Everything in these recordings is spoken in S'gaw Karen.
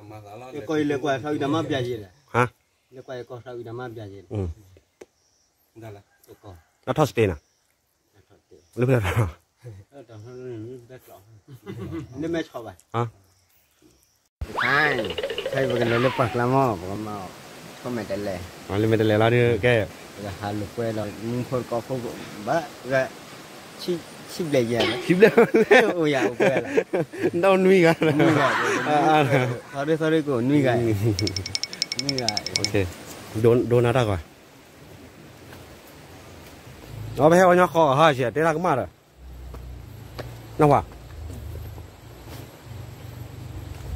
ယကီၢ်အံၤလဲၤကွၢ်သးဝံၣ်တၢ်မၤဘျါယဲလဲၣ်, ဟါ, လဲၤကွၢ်ယကီၢ်သးဝံၣ်တၢ်မၤဘျါယဲလဲၣ်, အထီၣ် Spain နၤ, လၢဖဲ လၢမဲဆီးဘၣ်, ဟါ, ခဲအံၤပကလဲၤလၢပှၢ်ကျါမး ပကမၤအီၤ, ထီၣ်မဲာ်တလဲၤ, လၢမဲာ်တလဲၤလီၤဒုး ကဲ, ပကဟးလိာ်ကွဲဒီး မူခိၣ်တကီၢ်ခိၣ် ဘၣ်ဂၤ ဆံဘျဲၣ်ယဲၢ်, ဆံဘျဲၣ်, အိၣ်ယၤအိၣ်ကွဲလီၤ, ဒီးနွံဂၤ, သီရ့သီရ့ကအိၣ်နွံဂၤ, နွံဂၤ, ဒိနၤတၢ်ဂီၤ, အပဟဲဝဲညီဃီဟါဆဲး တဲတၢ်ကမၣ်ဒီး နဝၤ,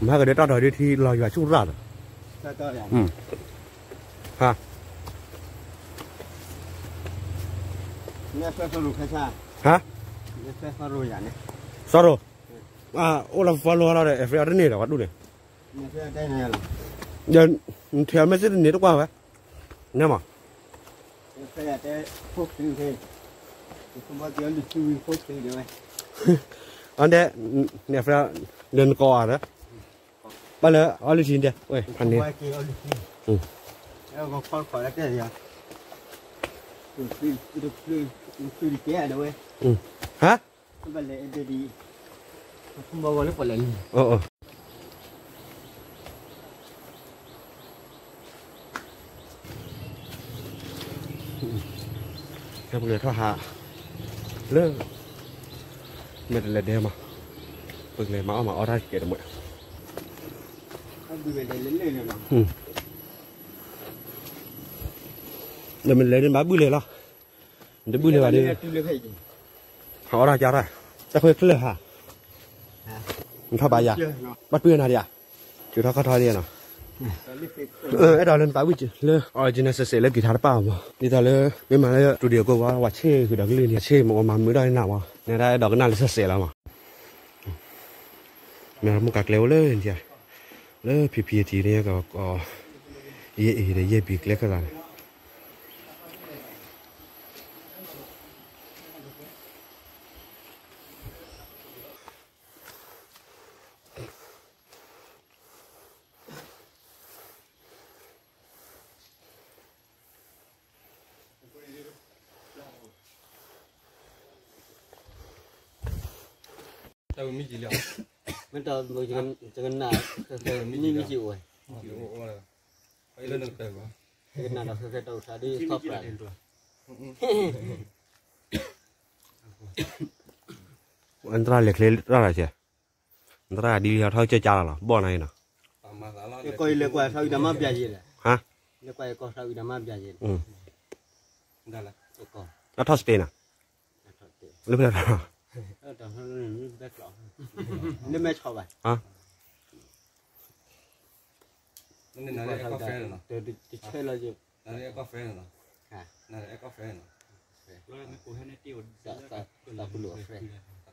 မဟါကဒဲတၢ်ထီၣ်ဒ်ထံလီၤယွၤဆူၣ်ရၣ်ဒီး, ဟါ, ဟါ, စီရိၤ, အိၣ်လီၤ follow လီၤဒီး အ friend တန့ၢ်ဒီး ပှၤဒူၣ်န့ၣ်, ဒီး နထဲ message တန့ၢ်တကွၢ်ဝဲ, နဲမး အဒဲ, န friend ဒီးနကိးအီၤဒီး, ဘၣ်လၢအီလုၢ်ထံဒဲး, ဝဲဖးန့ၣ်, ဟါ, ဘၣ်လဲၣ်, အဒဲဒ်, အ, ကဲပကလဲၤထီၣ်ဟး, လၢ, မဲာ်တလဲၤဒဲမး, ပကလဲၤမၤအီၣ်မၤအီတၢ်ကဲတမံၤ, ဒီးမ့ၢ်လဲၤဒ်မၤဘုၣ်လဲၤလီၤ, နတဘုၣ်လဲၤဘၣ်ဒ်, ဟးအီၣ်တၢ်ကၢ်တၢ်, တၢ်ခွဲးချၢၣ်ဟး, နထီၣ်ဘၣ်ယၤ, ဘၣ်တွံၢ်နၤဒံးဧါ, တုၤထီၣ်ခီၣ်ထီၣ်ဒံးနီၤ, အဲၣ်ဒိးလၢနပာ်ဝံၣ်လၢ original စဲးစဲးလၢက့ၤထါတပၣ်အီၤမး, ဒ်သိးလၢ မ့ၢ်မၤလၢ studio ကိးဝါ ဝဲဆ့ၣ်ဃုာ်ဒီးကလုၢ်န့ၣ် ဆ့ၣ်မ့ၢ်အီၤမၤမုာ်ဒီးနၤမး, နဲဒၣ်အဲၣ်ဒိးကနၣ်လၢစဲးစဲးလီၤမး, မ့ၢ်မူကၤကျဲအိၣ်လၢ, လၢ ဖံဖံအထံးန့ၣ်ကီး, ယဲၢ်အံၤဒီးယဲၢ်ဘံၤကျဲခၢၣ်သးန့ၣ် တၢ်မံကံလံ, မ့ၢ်တၢ်, တကနၣ်, မံမံကံအိၣ်ဝဲ, တကနၣ်ဒီးဃဲဃဲတၢ်အိၣ်ဆါဒ်, အသရၣ်လဲၤချ့တၢ်ရၣ်ဆဲး, အသရၣ်ဒ်လံထီၣ်ကၢ်ကၢ်လီၤလီၤ ဘီၣ်နၤအံၤနီၤ, ယကီၢ်အံၤလဲၤကွၢ်သးဝံၣ်တၢ်မၤဘျါယဲလဲၣ်, ဟါ, လဲၤကွၢ်ယကီၢ်သးဝံၣ်တၢ်မၤဘျါယဲလဲၣ်, အထီၣ် Spain နၤ, လၢဖဲ လၢမဲဆီးဘၣ်, ဟါ, တဆဲလီၤယ, သးပူၤလိာ်အ friend, လ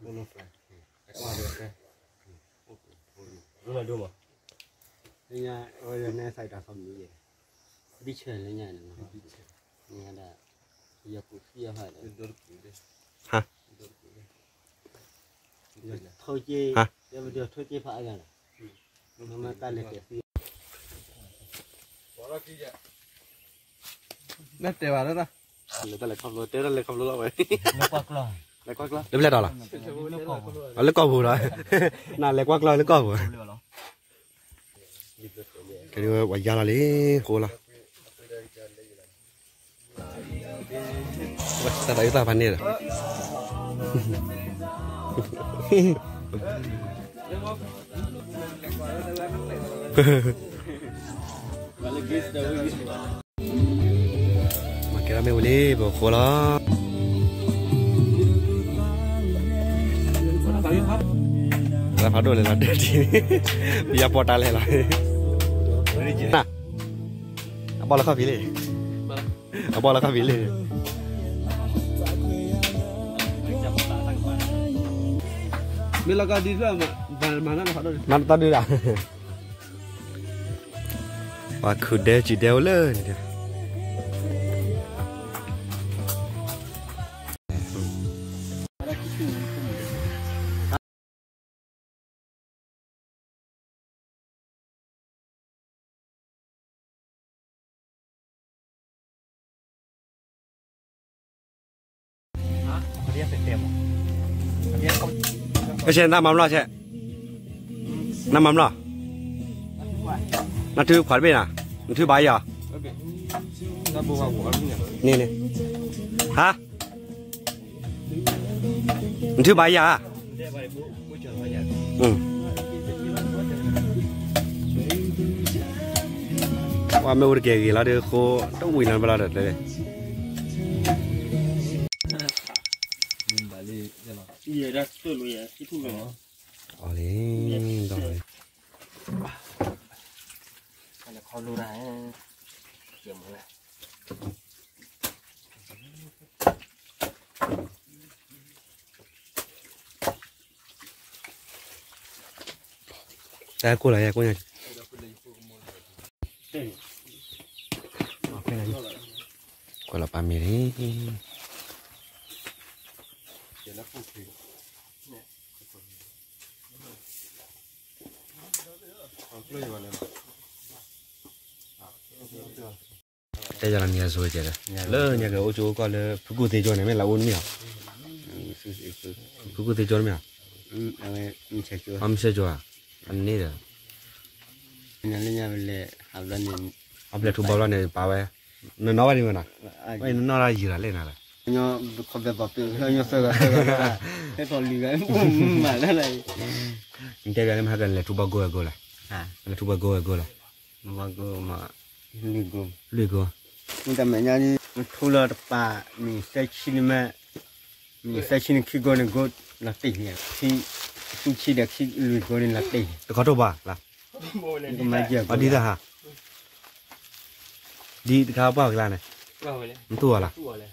ၢညါ, အဝဲန့ၣ်စးတၢ်ခီမံၤယဲ, ဘံၣ်ဆဲးလၢညါန့ၣ်, ညါဒၣ်, ယကူၣ်သံအဟါဒီး, ဟါ, ထိၣ်က့, ယပဒိးထိၣ်က့ဖးအါဂၤလီၤ, မ့ၢ်တၢ်လဲၤတဲသံ နတဲဘၣ်လၢ, လဲၤတၢ်လဲၤခီဖျိ, တဲတၢ်လဲၤခီဖျိလီၤဝဲ, လဲၤကွၢ်ကျီၢ်, လဲၤကွၢ်ကျီၢ်, လၢပျဲၢ်တီၤလီၤ, လၢကီၢ်ပူၤလီၤ, နလဲၤကွၢ်ကျီၢ်လၢကီၢ်ပူၤ, ကဲဒ်ဝဲပှၤယါလီၤလံ, ဃိလီၤ, တၢ်သးအုးသၣ်ဖးန့ၣ်ဒီး မၤကဲထီၣ်မ့ၢ်ဝံၤလံ ပဃိလီၤ, လၢဖးဒိၣ်လဲၤလီၤဒၢးထံ, ပယီၤပီးတၢ်လဲၤလီၤ, အဘီၣ်လၢခီၣ်ဖံးလံ, အဘီၣ်လၢခီၣ်ဖံးလံ, မ့ၢ်လီၤကီၢ်ဒ်ဖျၢၣ်, မၤတၢ်ဒုးဒၣ်, ပှၤခုၣ်ဒဲကံၣ်ဒဲအိၣ်လၢန့ၣ် ဆဲး နမၤမလီၤဆဲး, နမၤမလီၤ, နထုခွးတဘ့ၣ်နၤ, နထုဘၣ်ယၤ, န့ၣ်န့ၣ်, ဟါ, နထုဘၣ်ယၤ, ပှၤမ့ၢ်အိၣ်တကဲဂ့ၤလီၤဒီး ဃိတဝံၤလီၤဘၣ်လီၤဒီး, အီၤလံ, ဒီး တၢ်ကိၢ်လီၤယဲၢ်ကိၢ်ညါ, ကွၢ်လီၤပၢ်မ့ၢ်လံ, တဲယၤလီၤမ့ၢ်ယၤစိၤကဲဒီး, လၢညါကအိၣ်ကၠိအိၣ်ကီၢ်လၢ ဖုကူၣ်သ့ကၠိန့ၣ် မ့ၢ်လၢအိၣ်နမ့ၢ်ဧါ, ဖုကူၣ်သ့ကၠိနမ့ၢ်ဧါ, အမ့ၢ်ဆဲးကၠိဧါ, အန့ၣ်ဒီး အဘျဲၣ်ထူဘီဘျီန့ၣ် ပာ်ဝဲ, နနီၣ်ဝဲဒ်မ့ၢ်နီၤ, နနီၣ်ဒၣ်ယံာ်လီၤလဲၣ်နၤလီၤ, နတဲဘၣ်လၢမဟါကလဲၤထူဘီကိဝဲကိလဲၣ်, လဲၤထူဘီကိဝဲကိလဲၣ်, လွံၢ်ကိ, မ့ၢ်တၢ်မဲာ်ညါန့ၣ် နထူလီၤတပၤ, မ့ၢ်သၢဆံန့ၣ်မး, မ့ၢ်သၢဆံန့ၣ်ခံကိန့ၣ်ကိ, လီၤတ့ၢ်န့ၣ်, ခံဆံဒီးခံလွံၢ်ကိန့ၣ်လီၤတ့ၢ်, တခီထိၣ်ဘၣ်လီၤ, ဒ်တၢ်ဟါ, ဒ်တခါပှၢ်ဝဲကလါန့ၣ်, နတူၢ်အီၤလီၤ,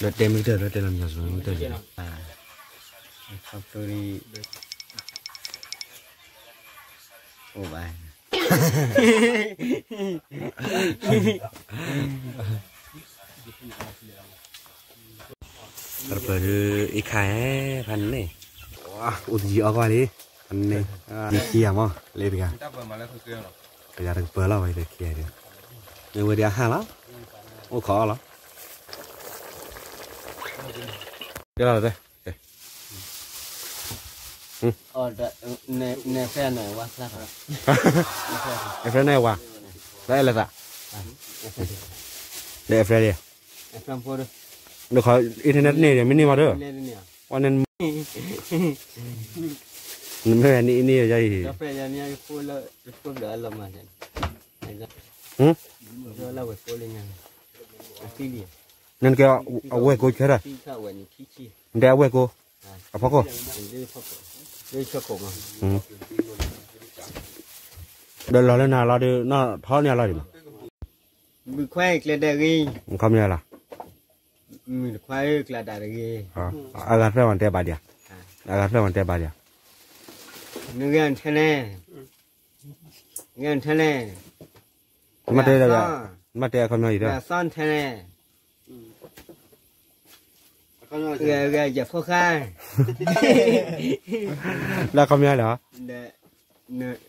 ဒီးတဲမ့ၢ်ကတၢၢ် ဒီးတဲလီၤမ့ၢ်ယၤစိၤမ့ၢ်ကတၢၢ်, အိၣ်ဘၣ် တၢ်တပၢၢ်ဒုး အံၤခါဟဲ ဖးန့ၣ်, အိၣ်တယံၤအီၣ်ကွၢ်လံ, ဖးန့ၣ်, ယခံဂၤမး လၢတဂၤ, ပယၤတကပၢၢ်လီၤဝဲတခံဂၤဒီး, မ့ၢ်ဝဲဒၣ်အဟၣ်လီၤ, အိၣ်ခိးအီၣ်လီၤ, ကဲလီၤ, အဖရဲန့ၣ်ဝါ, လၢအဲၣ်လၢသး, လၢအဖရဲလံ, ဒ်ခီ internet တန့ၢ်ဒီး မ့ၢ်န့ၢ်မးဒီး, ဝဲန့ၣ်, နမ့ၢ်န့ၢ်အံၤန့ၣ်ယအံၤ, နကဲအဝဲၢ်ကိးဆၢထၢၣ်, နတဲအဝဲၢ်ကိး, အဖီခိၣ်, ဒီးလီၤလၢနၤလီၤဒီး နီၢ်ထီန့ၢ်အလီၢ်ဒံးမး, ဘုခွဲကျဲဒၣ်ဂ့ၤ, ခီမ့ၢ်လီၤ, မုၢ်တခွါဧၢကျးဒၣ်တဂ့ၤ, အဂၤဖျၢၣ်ဝဲတဲဘၣ်ဒံး, အဂၤဖျၢၣ်ဝဲတဲဘၣ်ဒံး, နဂဲၤထဲလဲၣ်, ဂဲၤထဲလဲၣ်, မ့ၢ်တဲ, မ့ၢ်တဲအခီပညီအံၤဒီး, ဂဲၤထဲလဲၣ်, ဂဲၤဂဲၤယဖိဃါ, လၢအခီပညီလီၤ,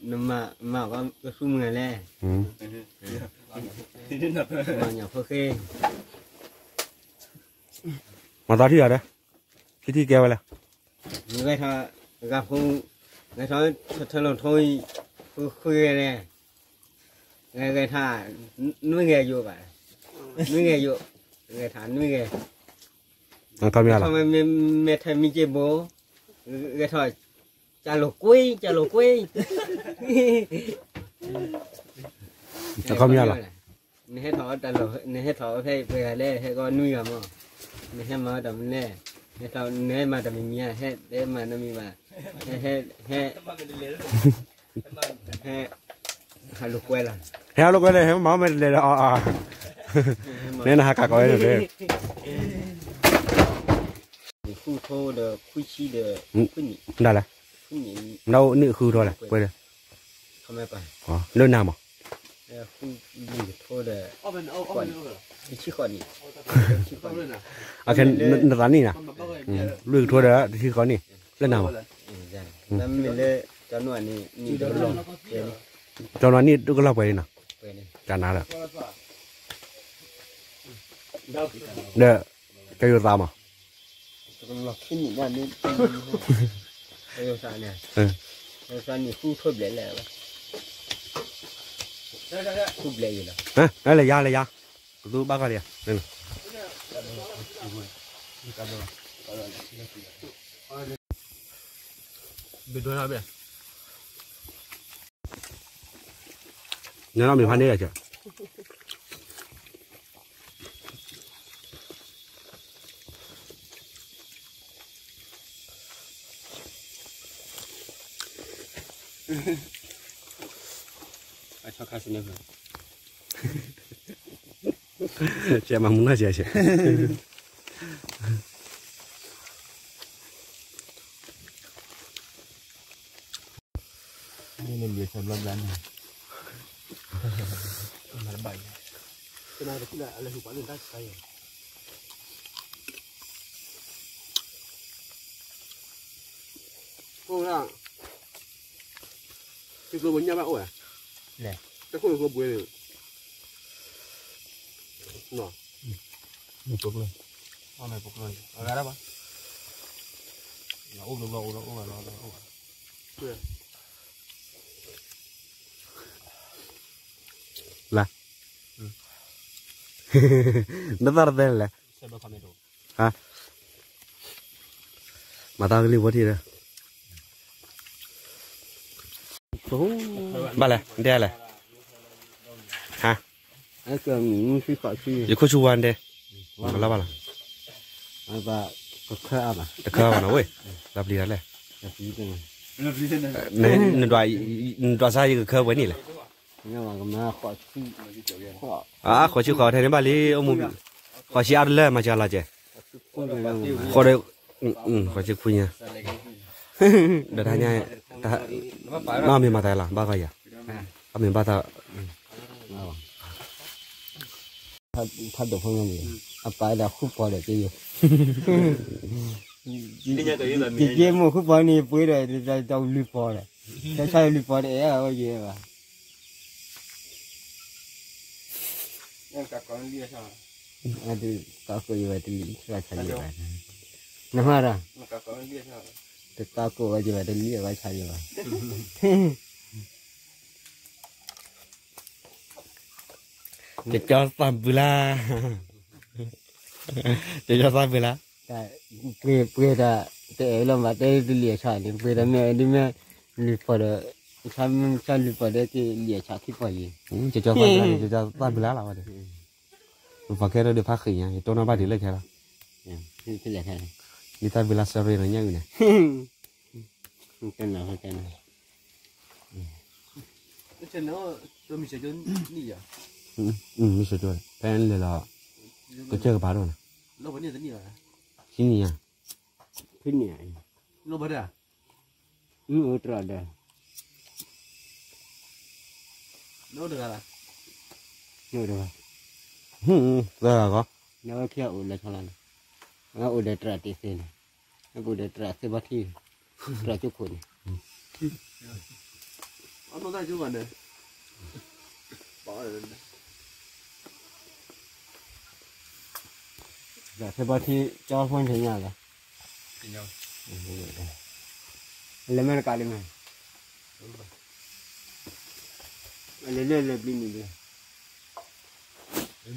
နမၤမၤကဆူမုၢ်လဲၣ်, မၤညၣ်ဖိဃါ, မၤသးထံၣ်ဂၤဒီး, ထံထံၣ်ကဲဝဲလဲၣ်, ဂဲၤထီၣ်, ဂၤဖိ, ဂဲၤထီၣ်, ထၢလီၤထိ, ဃုဃုလဲၣ်, ဂဲၤဂဲၤထီၣ်, နွံဂဲၤယိာ်ဘၣ်, နွံဂဲၤယိာ်, ဂဲၤထီၣ်နွံဂဲၤ, အခီပညီလီၤ, မဲာ်ထၢၣ်မံၤက့ဘိ, ဂဲၤထီၣ်, ကၢ်လိာ်ကွ့, ကၢ်လိာ်ကွ့, အခီပညီလီၤ, နဟဲထီၣ်တၢ်လီၢ်, နဟဲထီၣ်ဖဲပှဲၤဂၤလဲၣ်, ဟဲကီနွံဂၤမး, နဟဲမၤတၢ်မနုၤလဲၣ်, နဟဲမၤတၢ်မံၤမံၤဧါ, ဟဲတဲမၤနီတမံၤဘၣ်, ဟဲ, ဟဲ, ဟဲ, ဟဲလိာ်ကွဲလီၤ, ဟဲလိာ်ကွဲလီၤ, ဟဲမၤမ့ၢ်တလဲၤဒီး, နဲနဟးကးကီးဝဲန့ၣ်, ဃုထိဒီးခွံဆံဒီး, ဒ်လဲၣ်, ဒ်အိၣ်နံၣ်ဃုထိလဲၣ်, လၢနၤမး, နသးနံၣ်နၤ, လွံၢ်ကထိဒီးတဆံဃီနံၣ်, လၢနၤမး, ကၠီနွံနံၣ်တကလီၢ်ပှဲၤလံနီၤ, ကနၤဒီး, ဒီး, ကၠီယိၤသးမး, တကလီၢ်ခံနံၣ်ဒၣ်န့ၣ်, န့ၣ် ဃုဘျဲလဲၣ်, ဃုဘျဲယလီၤ, လဲၤယၤ လဲၤယၤ, ကသူဘၣ်ကီၢ်လံ, ဘဒိၣ်ဘဲ, နနီၢ်မ့ၢ်ဖးန့ၢ်ကၢ်, အဆီခါစန့ၣ်, ကဲမၤမူနီၢ်ကဲကဲ, န့ၣ်န့ၣ် လံာ်ဆၢဘျီဘျီန့ၣ်, မၤတဘၣ်ယၤ, ကနၣ်တထံၣ်လၢအလဲၤဟူးပှၤလၢတၢ်ဆါယၤ, အိၣ်ဒၣ်, ထံကျိပညၣ်ဘၣ်အိၣ်ဧါ, တခိၣ်ကျိဘှဲန့ၣ်, နီၤ, မ့ၢ်ပကျိ, အမ့ၢ်ပကျိန့ၣ် အဂၤဒၣ်ဘၣ်, အိၣ်ကျိဘျီအိၣ်လီၤအိၣ်လီၤလီၤလီၤအိၣ်ဘၣ်, လၢ, နသရၣ်တဲလဲၣ်, ဟါ, မၤသးကလံၤဖိထံၣ်ဒီး, ဘၣ်လဲၣ် နတဲလဲၣ်, ဟါ, ယခိၣ်ဆူဝါဒဲ, လၢဘၣ်လီၤ, တခၢအါဘၣ်နီၤဝဲ, လီၤပျံၤတၢ်လဲၣ်, နဒွးစါယကခၢပှဲၤန့ၣ်လဲၣ်, အဃိးဆံဃိးထဲန့ၣ်ဘၣ်လံ, အိၣ်မူ, ဃိးဆံအါတလၢမၤစၢၤလီၤကဲ, ဃိးဒီး, ဃိးဆံခွံညါ, ဒီးတၢ်ညါ, နီၢ်မ့ၢ်မၤသးလီၤ ဘၣ်ဃီယၤ, အမ့ၢ်ဘၣ်သး, ဖးဒိၣ်ဖိညါန့ၣ်, အပာ်ဒီးဃုပီၤဒီးက့ယိ, က့က့မိၢ်ဃုပီၤန့ၣ် ပှ့ၤဒီးတၢ်လွံၢ်ပီၤဒီး, တၢ်ဆါလွံၢ်ပီၤဒီး အဲၣ်အီၤယဲဘၣ် ကးကိးယဝဲတလံၤဘၣ်ဆါယဘၣ်, နမၤရၤ, ကးကိးဝဲယဝဲတလံၤဘၣ်ဆါယဘၣ်, ကကၠီသးဘုလါ, ကကၠီသးဘုလါ, ပှ့ၤတၢ်, တအဲၣ်လီၤဘၣ်တဲတလံၤအဆါန့ၣ် ပှ့ၤတၢ်မ့ၢ်ဒ်မ့ၢ်, လွံၢ်ပီၤဒီး, ဆါလွံၢ်ပီၤဒီးက့ၤလံၤအဆါခံပီၤယံၤ, ကကၠီသးဘုလါလီၤဘၣ်ဒီး, ပှၤခဲဒီးဒုးဖးဃံညါ ယတိၢ်နီၣ်ဘၣ်ဒံးလၢခဲလီၤ, ဒ်သးဘုလါစၢရ့နီၤညၣ်အုၣ်န့ၣ်, မ့ၢ်စၢၤကၠိ, ဖဲလဲၤလီၤ, ကစၢၢ်ကပၤဒိၣ်န့ၣ်, ဆံနံၣ်ညါ, ဖံနံၣ်, အိၣ်တြီဒီး, အိၣ်တဂၤ, သၢဂၤ, နဝဲခံဂၤအိၣ်လၢဆီလီၤန့ၣ်, အိၣ်ဒီးတြီတ့ၢ်သ့န့ၣ်, အိၣ်ဒီးတြီသ့ဘီထံ, တြီကၠိခိၣ်န့ၣ် အနီၢ်တၢ်ကၠိဘၣ်န့ၣ်, ဒီးထဲဘီထံကၠီဖိန့ၣ်ညါလီၤ, လဲၤမ့ၢ်တကးလံမ့ၢ်, လဲၤလဲၤလဲၤဘျုးနံၤ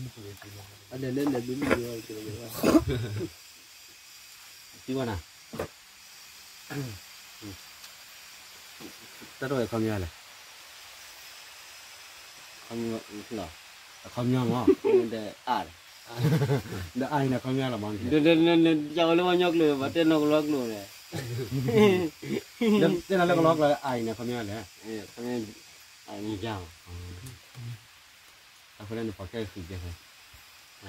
လံ, လဲၤလဲၤလဲၤဘျုးနံၤလံ, သံကွၢ်နၤ, တၢ်တဝဲခီပညီလဲၣ်, ခီပညီ, အခီပညီမ့ၢ်, ဒီးအါ, ဒီးအါအံၤန့ၣ်ခီပညီလီၤမ့ၢ်, ယဝဲလၢပှၤကညီကျိာ် ပှၤတဲနီၢ်ကလီကျိာ်လဲၣ်, တဲနၤလၢကလီကျိာ်အါအံၤန့ၣ်ခီပညီလဲၣ်, အါအံၤန့ၣ်ယါ, အဃိန့ၣ်ပှၤကဲဃံကဲဖဲ,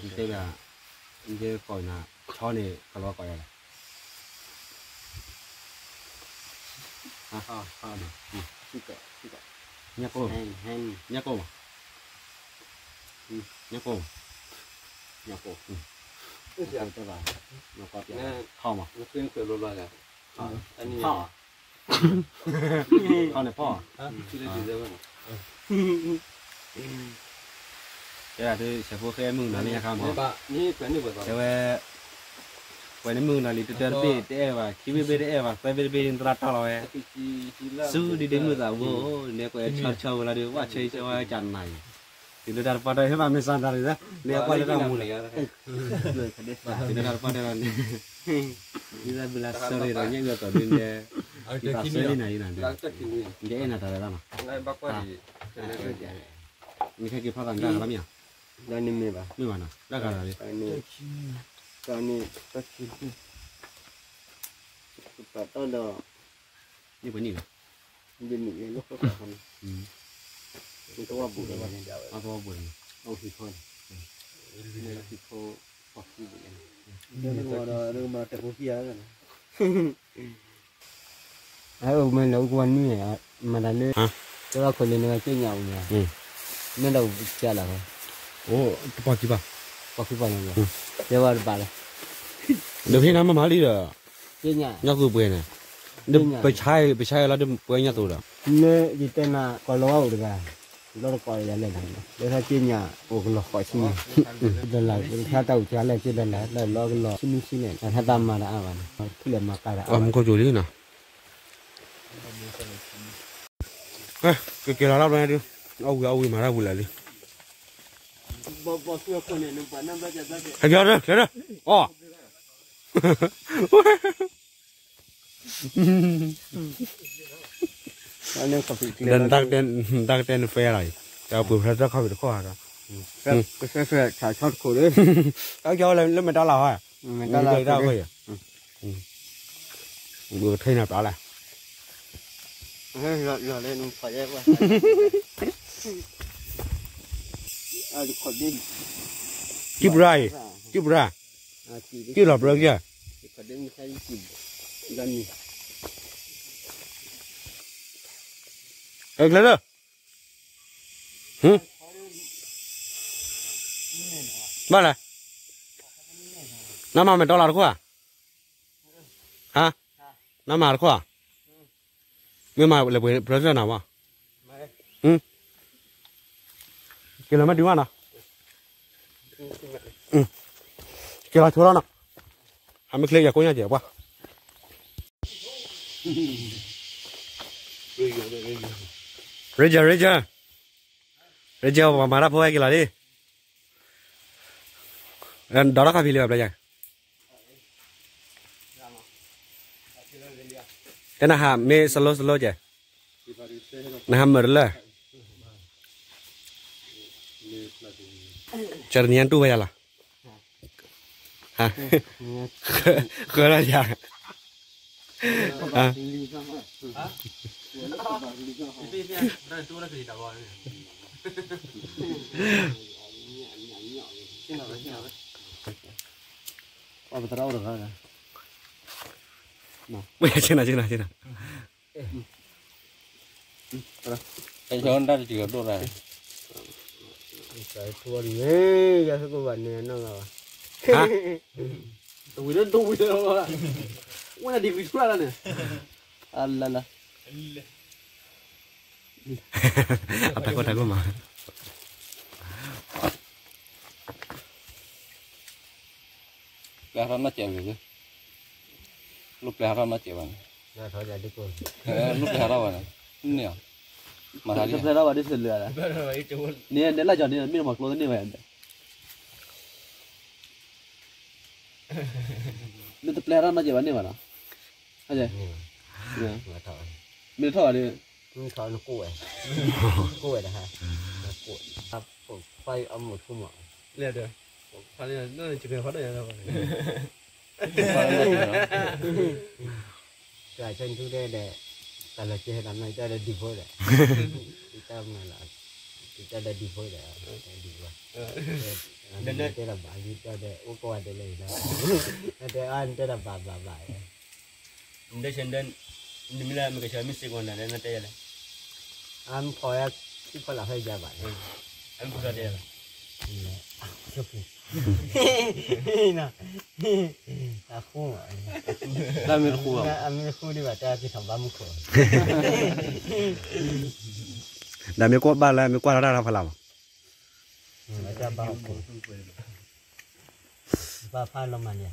တဲဒၣ်, ယကိးနၤ, ဆီန့ၣ်ကလီကိးယၤလဲၣ်, ညၣ်ကိၢ်, ညၣ်ကိၢ်မး, ညၣ်ကိၢ်, ညၣ်ကိၢ်, ထီမး, ထီ, ထီန့ၣ်ဖီၣ်, တဲဒၣ်ဒုး ဆဲးဖိဃဲမုၢ်နၤလၢညါခါမး, တဲဝဲ, ပှၤန့ၣ်မုၢ်နီၤလံ တတၢတဘ့ၣ်တအဲၣ်ဘၣ် ခံဘ့ၣ်ဘ့ၣ်တအဲၣ်ဘၣ် သၢဘ့ၣ်တဘ့ၣ်န့ၣ် သရၣ်တီၢ်လီၤဝဲ ဆူဒုဒ့မုၢ်သးဝိ န့ၣ်ကွဲးဆီတဆီဝဲလီၤဒီး ဝၣ်ဆၢဆၢဝဲကနၤအံၤ တုၤလၢတၢ်တပှၢ်တၢၢ်ဟဲဘၣ်မ့ၢ်စၢ်တၢ်ရံၣ်သၢ န့ၣ်အကွၢ်လၢတၢ်မူန့ၣ် တုၤလၢတၢ်တပှၢ်တၢၢ်န့ၣ် ဒ်သိးဘုလါစၢ်ရံၣ်ဒီးညၣ်အုၣ်အသိးဒ်န့ၣ် ယသးစၢ်လံနၤအံၤနၤ ယအဲၣ်နၤတၢ်လၢတၢ်နီၤ နခဲက့ၤဖီၣ်သးနတၢ်လီၤမ့ၢ်ဧါ တၢ်န့ၣ်မ့ၢ်ဘၣ် မ့ၢ်ဘၣ်နီၤ တၢ်ဂၤလီၤလံ တၢ်န့ၣ် တၢ်န့ၣ် ပတီၢ်ဒီး ယပနံၣ်လီၤ ယနံၣ်လီၤ သဝီပူၤလီၤ သဝီပူၤလီၤ အဟံၣ်ခီန့ၣ် ဟံၣ်ခီ ပှၤခံပူၤလီၤ ဒီးတၢ်ဖိခံဂၤလီၤ အအိၣ်မ့ၢ်လၢအိၣ်ကဝီၤနွံ မၤတၢ်လၢ ကဲဝဲခိၣ်လၢနကက့ညၣ်အိၣ်မ့ၢ် မ့ၢ်ဒီးကလီၤ အိၣ်တပီၢ်ခံပီၢ် ပီၢ်ခံပီၢ်ညါ ကဲဝဲတဘၣ်လီၤ ဒီးဖဲနၤမၤမၤလံဒီး က့ညၣ် ညၣ်သူပှဲၤန့ၣ် ပဆါ ပဆါလီၤဒီးပှဲၤညၣ်သူဒီး မ့ၢ်ယတဲနၤကီၢ်လီၤအိၣ်တဂၤ လီၤတကီၢ်ယၤလဲၣ်လီၤ လၢထါက့ညၣ်အိၣ်ကလီၤဃိးဆံန့ၣ် ဒီးလၢထါတၢ်အိၣ်ကလၢက့ဒီးလၢ လၢလီၤကလီၤဆံနွံဆံန့ၣ် ထါတၢ်မၤတၢ်အါဘၣ်န့ၣ် ဖုလဲၣ်မၤကါတၢ်အါ မူခိၣ်ကၠိလံနီၤ ကက့ၤလီၤထီၣ်ဘျီညါဒု အဝံၤအဝံၤမၤတၢ်ဝံၤလၢာ်လံ ဟဲက့ၤလီၤ က့ၤလီၤ အီၣ် တၢ်ကတဲနဖဲလီၤအံၤ တၢ်ပှ့ၤဖဲတၢ်ခီၣ်ဖံးတခီၣ်ဒီး တၢ်ကလၢမဲာ်တၢ်လၢ်ဟီ တၢ်ဝဲလၢမဲာ်တၢ်လၢ်ဟီ ဘုကထံၣ်နၤပျီလဲၣ် လီၤလၢနဖးယဲၢ်ကွၢ် ကံၣ်ပရၣ်အံၤ ကံၣ်ပရၣ် ကံၣ်လီၤပြၢကံၣ် အဲ ကျဲလၢ ဘၣ်လဲၣ် နမၤမဲာ်တီလၢတခိၣ်ဧါ ဟါ နမၤတခိၣ်ဧါ မ့ၢ်မၤလၢပှဲၤပြၢစၢၢ်နၤဝဲ က့ၤလီၤမ့ၢ်ဒုးမးနီၤ က့ၤလီၤဆိလီၤနီၤ အမ့ၢ်ချ့ယၤကိညါကဲပှၤ ရ့ယၤ ရ့ယၤ ရ့ယၤ ပှၤမၤတၢ်ဖိဝဲက့ၤလီၤလံ ဒီးတၢ်ခီဖံးလံဘၣ်ဘျီယၤ တဲနဟးမ့ၢ် slow slow ကဲ နဟးမၢတလၢ ကရနံၤတူၢ်ဝဲယၤလီၤ ဃၢလီၤယၤ ပသရၣ်အိၣ်တဂၤ မ့ၢ်ဆ့နၤဆ့နၤဆ့နၤ တၢ်တကံၢ်ဒိၣ်ရၣ် ထိၣ်ဝါဒ်န့ၣ် ယၤဟဲကဘၣ်န့ၣ်နီၢ်ဂၤဘၣ် တဝံၤလၢတဝံၤလၢ ဝဲဒၣ်ဒ်ကွံာ်ထူၣ်ရၣ်လၢန့ၣ် အလၢလၢ အတၢ်ကီတၢ်ကီမး ပျဲဟးထီၣ်နီၢ်စဲးဝံၤလံ လိၣ်ပျဲဟးထီၣ်နီၢ်စဲးဘၣ်န့ၣ် လိၣ်ပျဲဟးထီၣ်ဘၣ်န့ၣ် မ့ၢ်အီၤ မၤသးဒ် တပျဲထီၣ်ဘၣ်ဒ်စၢၤလၢာ် န့ၣ် န့ၣ်လၢကီၤန့ၣ် မ့ၢ်မၤကျိသန့ၢ်ဝဲ မ့ၢ်တပျဲထီၣ်နီၢ်စဲးဘၣ်န့ၢ်ဘၣ်နီၤ မ့ၢ်တထီၣ်ဘၣ်ဒီး ကိၣ်ဝဲ ကိၣ်ဝဲတဟါ ဖဲအမိၢ်ထူမး လဲၤဒီး ဖဲန့ၣ် နကဖးဒိၣ်ညါလီၤ တၢ်ဆၢထူတဲဒီး တၢ်လီၤကဲဟဲတၢ်နီၢ် တၢ်ဒီးဒုးဖိဒီး တၢ်မၤလီၤ တၢ်ဒီးဒုးဖိဒီး ဒုးဝဲ တဲလီၤဘၣ် ယတၢ်ဒီး အိၣ်ကဝီၤဒဲးလၢယၤ တဲအါ တဲလီၤဘၣ်ဘၣ်ဘၣ် နတဲဆၢ နမ့ၢ်လၢမ့ၢ်ကဆၢမ့ၢ်စ့ၢ်ကီးနၤလၢနတဲယၤလဲၣ် အမ့ၢ်ဖီၣ်ယၤ ထံဖီလာ်ဖဲယၤဘၣ် အမ့ၢ်ဖီၣ်ယၤ အဃိ တၢ်မ့ၢ်တဃူဘၣ် အမ့ၢ်တဃူဒံးဘၣ် တၢ်က့ၤထီၣ်ဘၣ်မူခိၣ် ဒီးမ့ၢ်ကွၢ်ဘၣ်လၢ မ့ၢ်ကွၢ်ထီၣ်တၢ်ဖီလာ်မး ဘၣ်ဖးလီၤမးန့ၣ်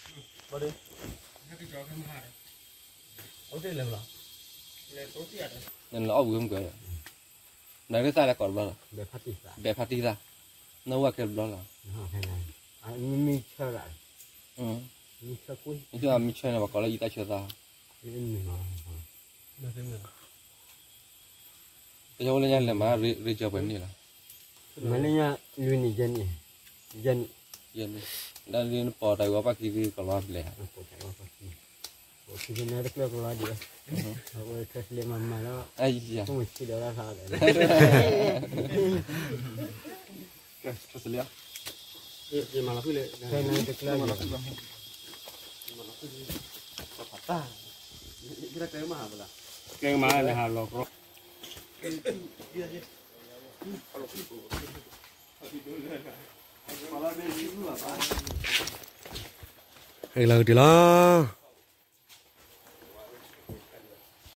နလၢအီၣ်ဘှံးမုၢ်ကွဲး, နဒၣ်သၣ်လၢကိးတဘျီလီၤ, ဘဲးဖါတံၢ်သၣ်, နအိၣ်ဝဲခဲတဘျီလီၤ, မ့ၢ်ဆၢ, မ့ၢ်ဆၢန့ၣ် ပှၤကိးလၢအံသၣ်ဆၢသၣ်, ကအိၣ်လၢညါလဲၤမၤရ့ကၢၤပှဲၤနံၣ်လီၤ, မၤလၢညါလွံၢ်နံၣ်ယဲၢ်နံၣ်, ယဲၢ်နံၣ်, ဒ်နပီၤတၢ်ဂီၤပၣ်ခံဂ့ၤကလီၤဘျဲၣ်, တကျၢကလီၤဒံး, အဝဲခဲစလ့မၤမၤလီၤ, မုၢ်ဆံးဒီးလၢ, ခဲစလ့, တကျၢ, ကဲမၤလၢဟးလီၤကရီ, ဟဲကလီၤကတံၢ်လီၤ.